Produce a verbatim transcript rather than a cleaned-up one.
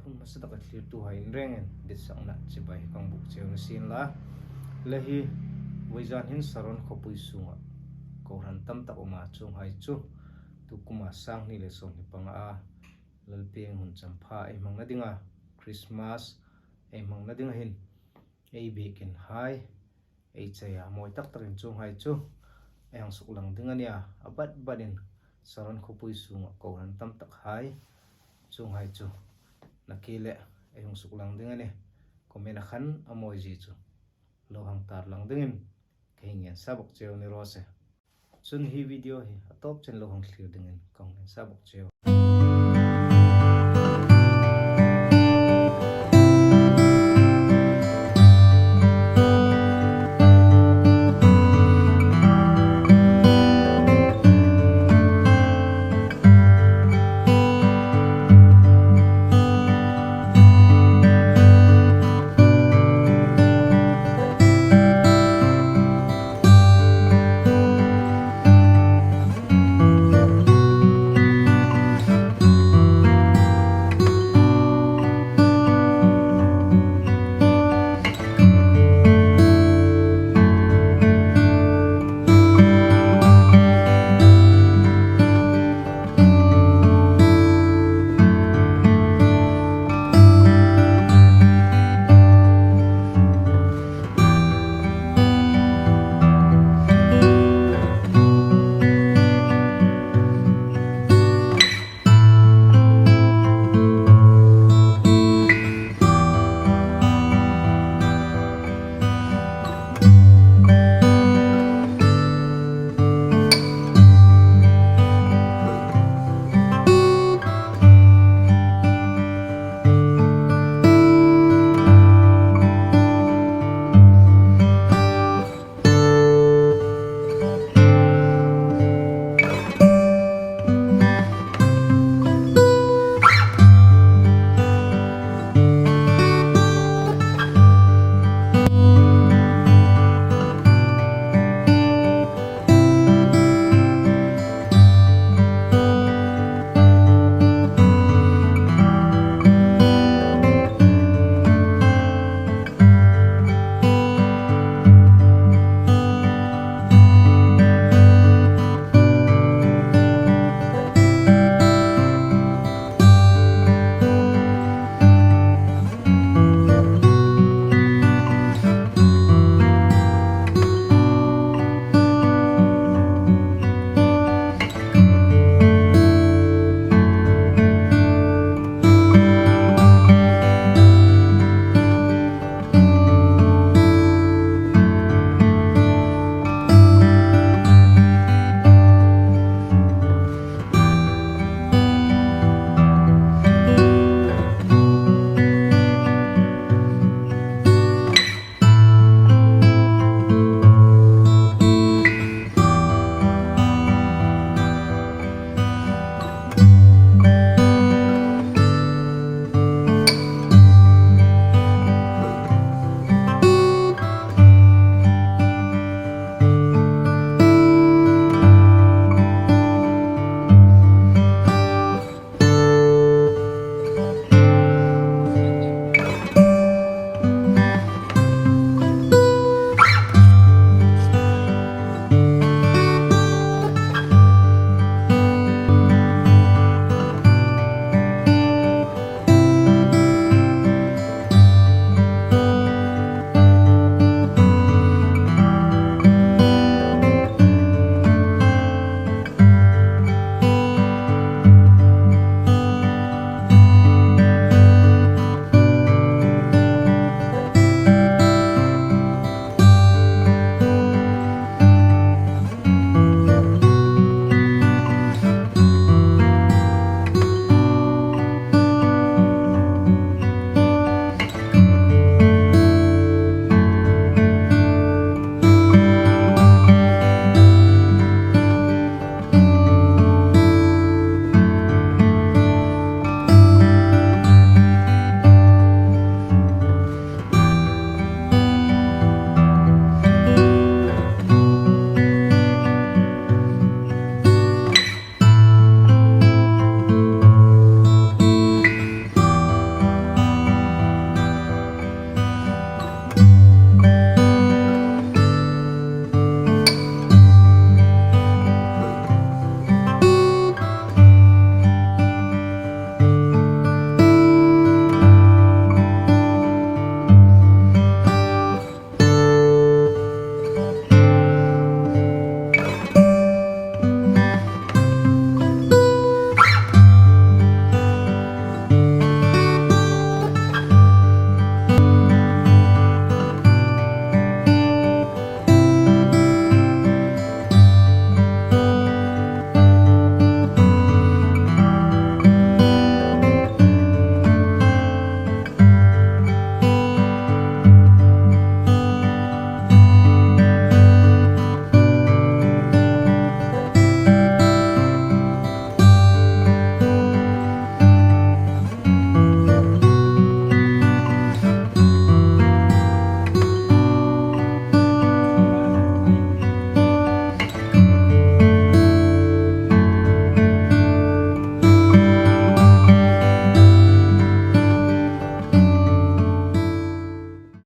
Hmasa taka thlirtuhai in rengin ditsakna chibai ka hung buk cheu ni sien la. Le hi, vawizan hin Saron khawpui sunga kohran tam tak a um a, chuonghai chu tukuma sang hni le sawmhni panga a Lalpieng hun champha ei hmangna dinga, Christmas ei hmangna dinga hin ei biekin hai, ei chei a, mawi tak takin chuonghai chu ei hung suklang ding a nih a. A bat batin Saron khawpui sunga kohran tam tak hai, chuonghai chu nakie le ei hung suklang ding a nih. Comment a khan a mawi zie chu lo hang tarlang dingin ka hung ngen sa bok cheu ni raw se. Chun hi video hi a tawp chen lo hang thlir dingin ka hung ngen sa bok cheu.